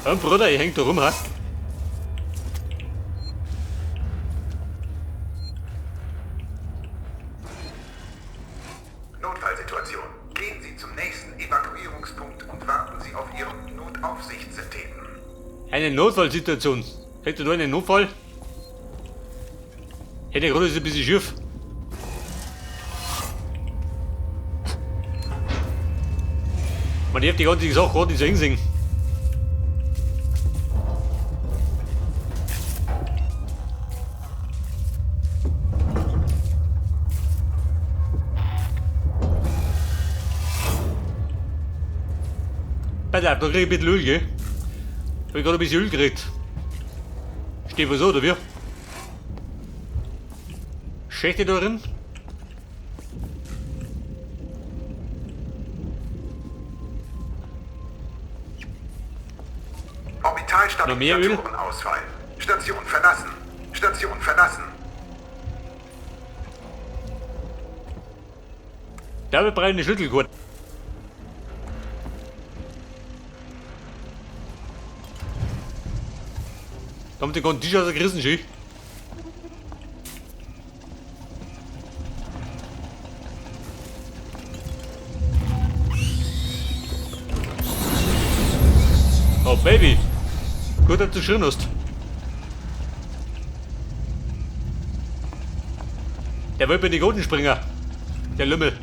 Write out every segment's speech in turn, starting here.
Ja, Bruder, ich häng da rum, ha? Notfallsituation. Gehen Sie zum nächsten Evakuierungspunkt und warten Sie auf Ihren Notaufsichtssyntheten. Eine Notfallsituation. Kriegt ihr da einen Notfall? Hey, der Grund ist ein bisschen schief. Man darf die ganze Sache gerade nicht so hinsingen. Pass auf, da krieg ich ein bisschen Öl, gell? Hab ich gerade ein bisschen Öl gekriegt. Steht was so, oder wie? Schächte da drin? Noch mehr Öl? Orbitalstabilisatorenausfall. Station verlassen. Station verlassen. Da wir brauchen eine Schlüsselkarte. Da haben die ganzen Tisch ausgerissen, schön. Oh Baby! Gut, dass du schön hast. Der will bei den Goten springen. Der Lümmel.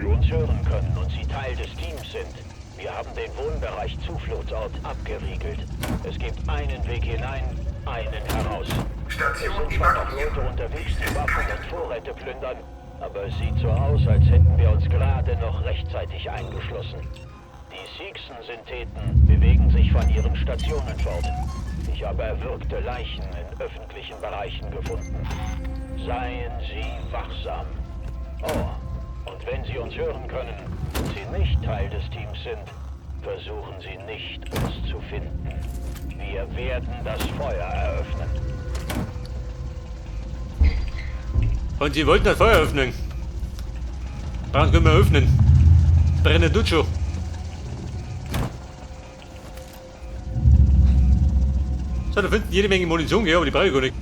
Sie uns hören können und Sie Teil des Teams sind. Wir haben den Wohnbereich Zufluchtsort abgeriegelt. Es gibt einen Weg hinein, einen heraus. Es Station sind zwar noch evakuieren. Leute unterwegs, Dies die ist Waffen keine und Vorräte plündern, aber es sieht so aus, als hätten wir uns gerade noch rechtzeitig eingeschlossen. Die Seegson-Syntheten bewegen sich von ihren Stationen fort. Ich habe erwürgte Leichen in öffentlichen Bereichen gefunden. Seien Sie wachsam. Oh, und wenn Sie uns hören können und Sie nicht Teil des Teams sind, versuchen Sie nicht, uns zu finden. Wir werden das Feuer eröffnen. Und sie wollten das Feuer öffnen. Brauchen können wir öffnen. Brennen tut schon. So, da finden jede Menge Munition, gell, aber die brauche ich gar nicht.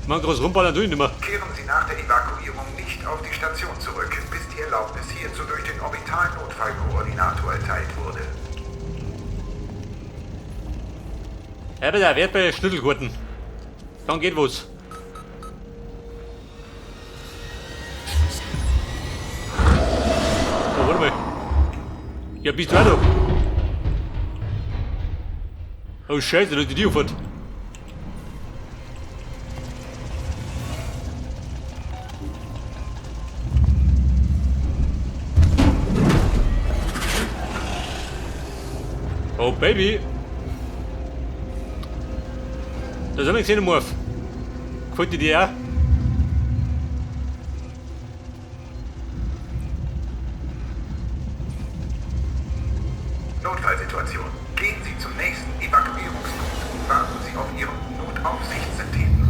Man groß rumballern tue ich nicht mehr. Kehren Sie nach der Evakuierung nicht auf die Station zurück, bis die Erlaubnis hierzu durch den Orbitalnotfallkoordinator erteilt wurde. Ja, bitte, Wert bei Schlüsselkarten. Dann geht was. Oh, warte mal. Ja, bist du auch da? Oh, Scheiße, da ist die Tür fort. Oh, Baby. Da sind wir Xenomorph. Gefällt dir die auch? Notfallsituation. Gehen Sie zum nächsten Evakuierungspunkt und warten Sie auf Ihren Notaufsichtssyntheten.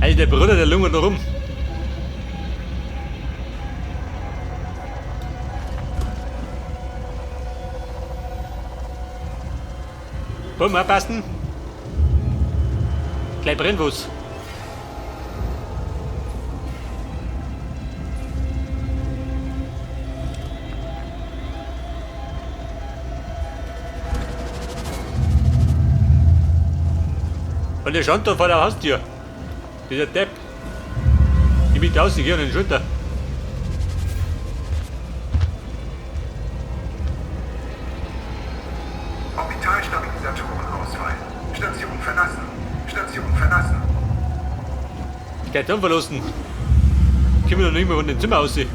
Alter, der Bruder, der lungert noch rum. Wollen wir aufpassen? Gleich brennt was. Und der stand da vor der Haustür. Dieser Depp. Ich bin draußen, geh an den Schulter. Orbitalstabilisatorenausfall. Station verlassen. Station verlassen. Station verlassen. Können wir doch nicht mehr von dem Zimmer aussehen.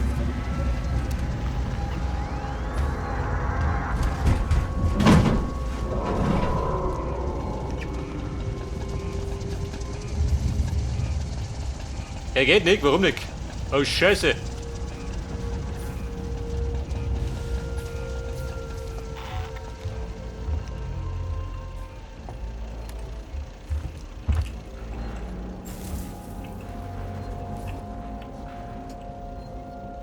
Er geht nicht, warum nicht? Oh Scheiße.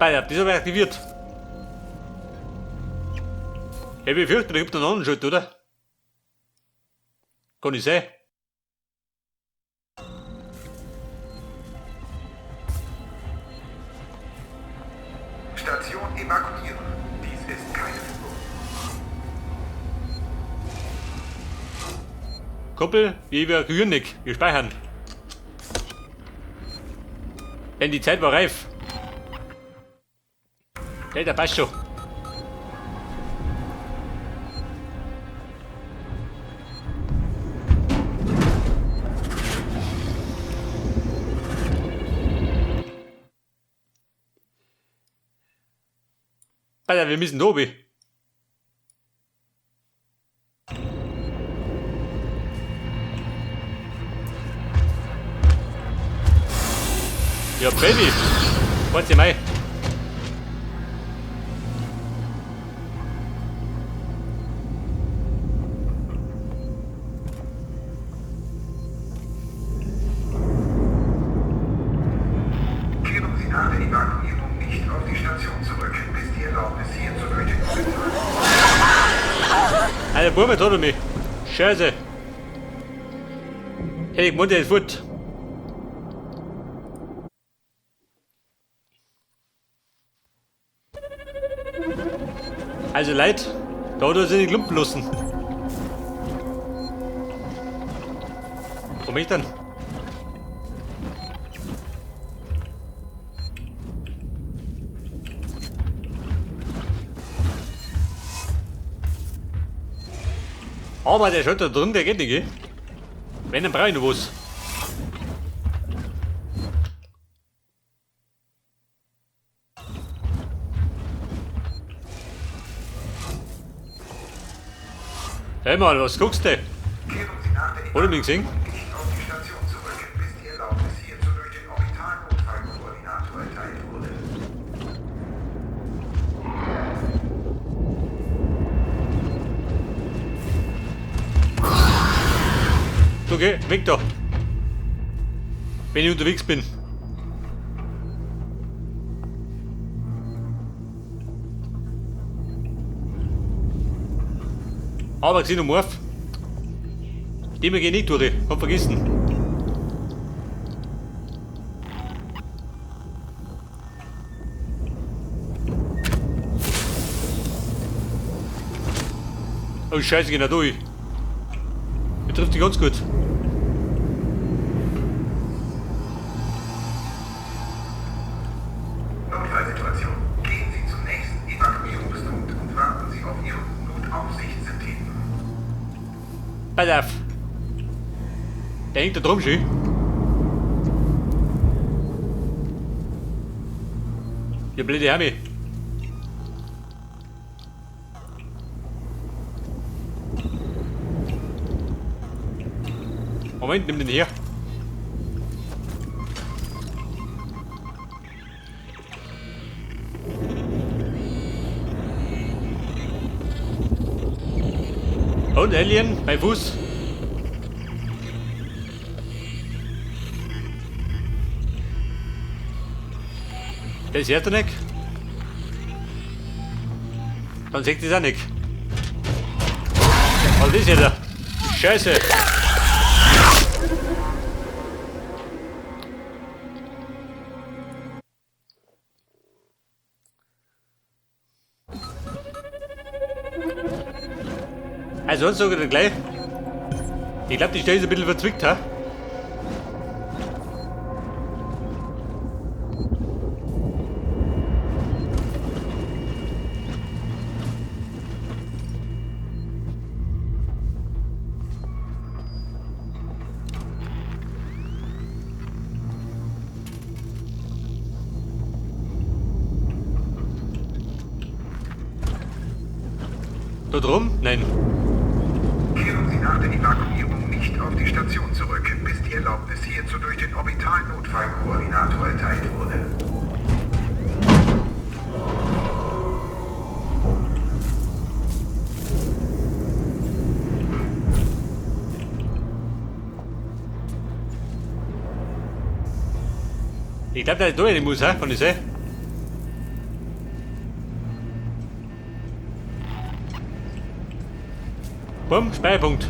Bei, das habe ich aktiviert. Ich befürchte, da gibt es einen anderen Schritt, oder? Kann nicht sein. Station evakuieren. Dies ist keine Übung. Kumpel, wir evakuieren nicht. Wir speichern. Denn die Zeit war reif. Ja, der passt schon. Alter, wir müssen Tobi. Ja, Baby. Warte mal. Kehren Sie nach der Evakuierung nicht auf die Station zurück, bis die Erlaubnis hierzu durch den Orbital. Alter, Bub, jetzt hat er mich. Scheiße. Hey, ich der ist fort. Also Leute, da hat er sich nicht lumpen lassen. Wo bin ich denn? Aber der schaut da drin, der geht nicht, gell? Wenn, dann brauche ich noch was. Hey Mann, was guckst du? Kehren Sie nach der Hat er mich gesehen? Nicht auf die Station zurück, bis die Erlaubnis hierzu durch den Orbital-Notfallkoordinator erteilt wurde. Du geh, weg da. Wenn ich unterwegs bin. Aber Xenomorph. Dem geh ich nicht durch, hab vergessen. Oh Scheiße, geh da durch. Der trifft dich ganz gut. Notfallsituation. Gehen Sie zum nächsten Evakuierungspunkt und warten Sie auf Ihren Notaufsichtssyntheten. Pass auf. Der hängt da drum schön. Ja, blöde Hermi. Moment, nimm den her. Und Alien, mein Fuß. Das hört er nicht. Dann sieht das auch nicht. Aber das hört er. Scheiße. Also sonst sag ich dir gleich. Ich glaub, die Stelle ist ein bisschen verzwickt, ha? Da drum? Nein. Kehren Sie nach der Evakuierung nicht auf die Station zurück, bis die Erlaubnis hierzu durch den Orbital-Notfallkoordinator erteilt wurde. Ich glaub, dass ich da rein muss, hä? Kann ich sehen? Bumm, Speicherpunkt.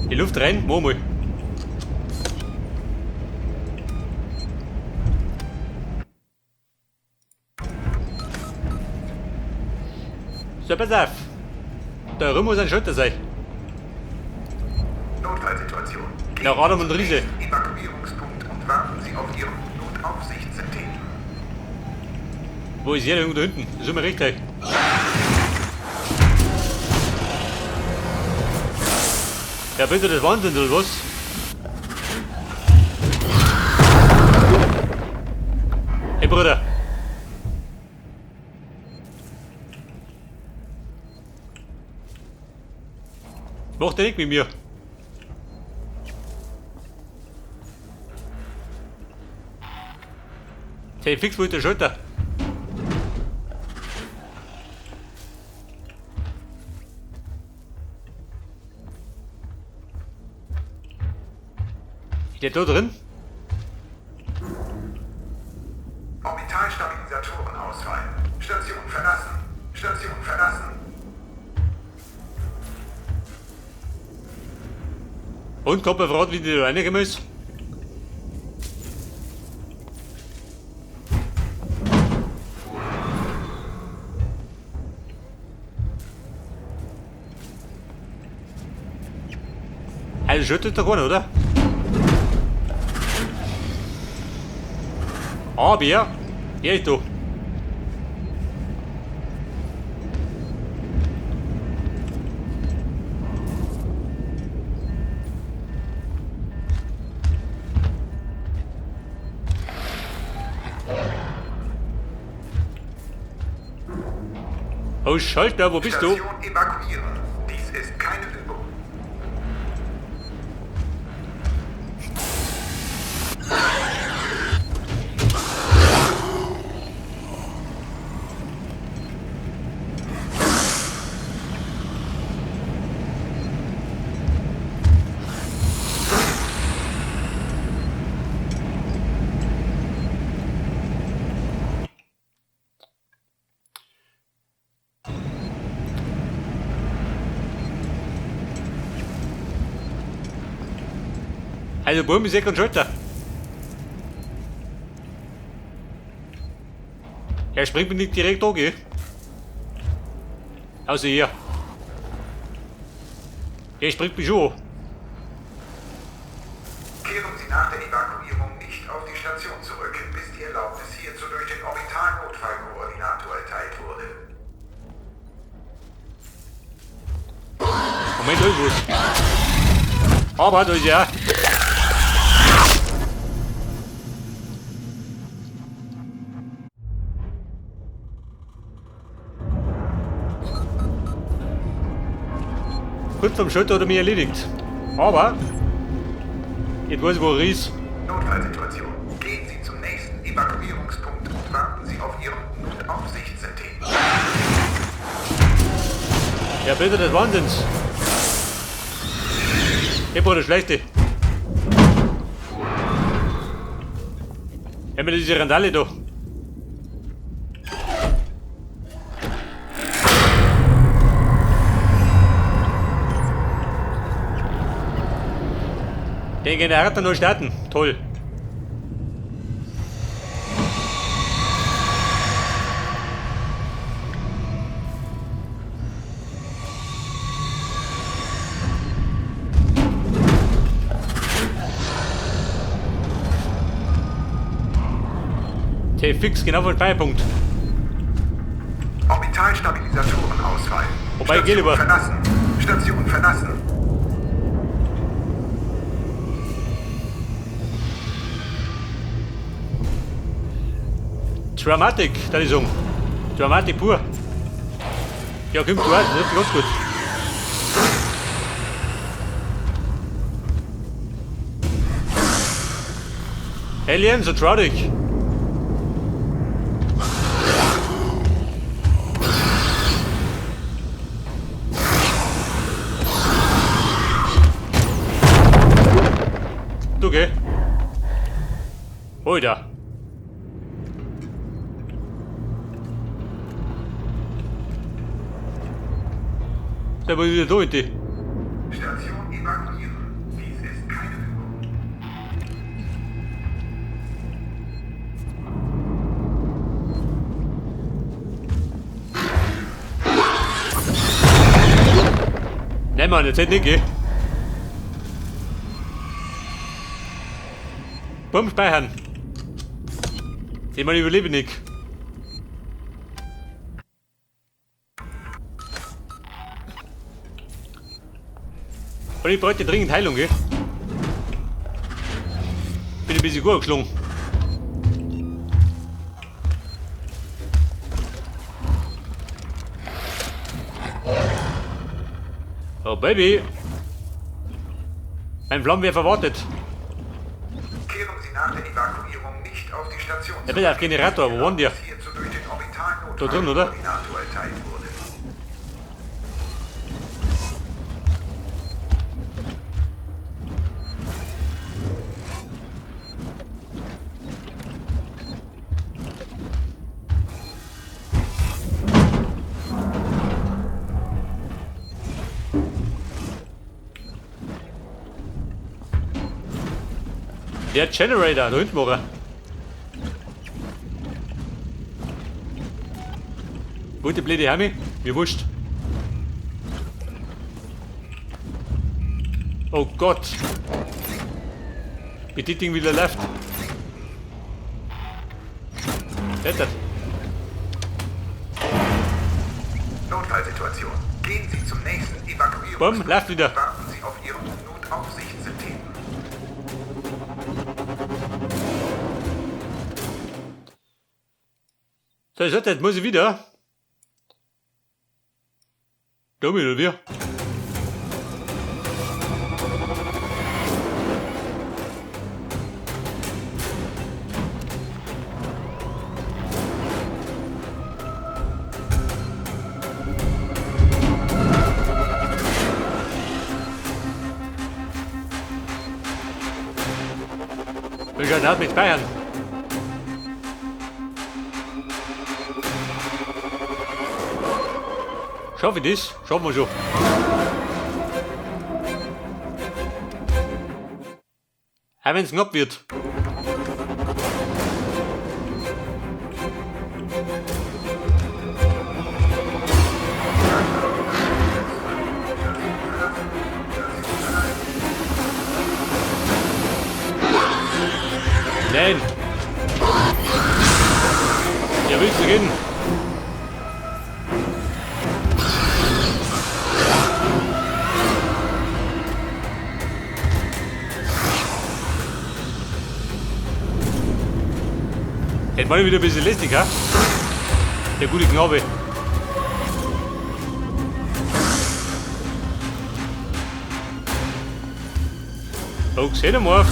Die Luft rein, wo mal. So, pass auf. Da rum muss ein Schalter sein. Notfallsituation. Gehen Nach Adam Sie und zum Riese. nächsten Evakuierungspunkt und warten Sie auf Ihren Notaufsichtssystem. Wo ist der irgendwo da hinten? Das ist immer recht gleich. Ja, bitte, das Wahnsinn, oder was? Hey, Bruder. Macht der nicht mit mir? Hey, fix, wo ist der Schalter? Ist der da drin? Orbitalstabilisatorenausfall. Station verlassen. Station verlassen. Und kommt verraten, wie die da reingekommen ist? Also schüttet doch keiner, oder? Aber, er ist da. Oh Schalter, wo bist du? Station evakuieren. Dies ist keine Übung. Also Bumm ist und Schalter. Er springt mir nicht direkt an, gell? Außer hier. Er springt mich schon an. Kehren Sie nach der Evakuierung nicht auf die Station zurück, bis die Erlaubnis hierzu durch den Orbital-Notfallkoordinator erteilt wurde. Moment, da ist was. Aber da ist ja. Kurz vorm Schalter hat er mich erledigt. Aber ich weiß, wo er ist. Notfallsituation. Gehen Sie zum nächsten Evakuierungspunkt und warten Sie auf Ihren Notaufsichtssystem. Ja, bitte, des Wahnsinns. Ich brauche das Schlechte. Immer diese Randale da. Den Generator neu starten. Toll. T fix, genau vom Speicherpunkt. Orbitalstabilisatorenausfall. Wobei, geh Station lieber. verlassen. Station verlassen. Dramatik, da ich sagen. Dramatik pur. Ja, kommt du auch, das ist ganz gut. Alien, so trau dich. Du geh. Hol da. Da muss ich wieder da in die. Station evakuieren. Dies ist keine Übung. Nein, Mann, jetzt hätte nicht gehen. Bumm, speichern. Zehnmal überlebe ich nicht. Und ich bräuchte dringend Heilung, gell? Bin ein bisschen gut geschlungen. Oh, Baby! Mein Flammenwerfer wartet. Kehren Sie nach der Evakuierung nicht auf die Station Ja, bitte auf Generator, wo waren die? Hierzu durch den orbitalen Da drin, oder? Notfallkoordinator erteilt wurde. Der Generator, da hinten war er. Gute blöde Hermi, mir wurscht. Oh Gott. Wie die Ding wieder läuft. Rettet. Notfallsituation. Gehen Sie zum nächsten Evakuierungspunkt. Bumm, läuft wieder. Warten Sie auf Ihren Notaufsichtssystem. So, ich sagte, jetzt muss ich wieder. Da bin ich wieder. Will schon mit speichern. Schaffe ich das? Schaffen wir schon. Auch wenn's knapp wird. Nein! Ja, willst du gehen? Jetzt war ich wieder ein bisschen lästig, ha? Der gute Knabe. Oh, Xenomorph.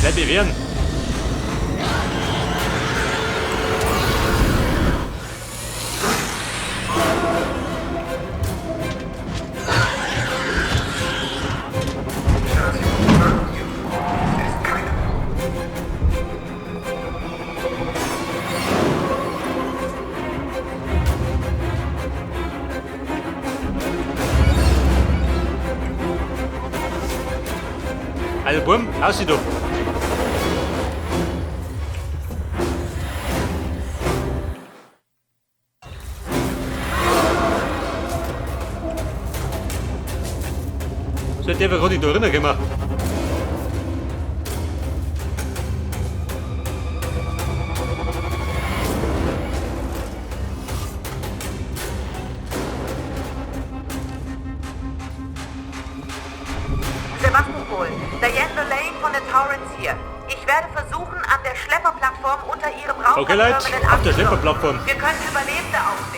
Bleib bewähren. Station evakuieren. Dies ist keine Übung. Also, Bumm, aus da. So, der war gerade nicht da reingekommen. Sevastopol, Diane Lane von der Torrens hier. Ich werde versuchen, an der Schlepperplattform unter Ihrem Okay, Leute, Raumfahrtterminal auf der anzudocken. Schlepperplattform. Wir können Überlebende aufnehmen.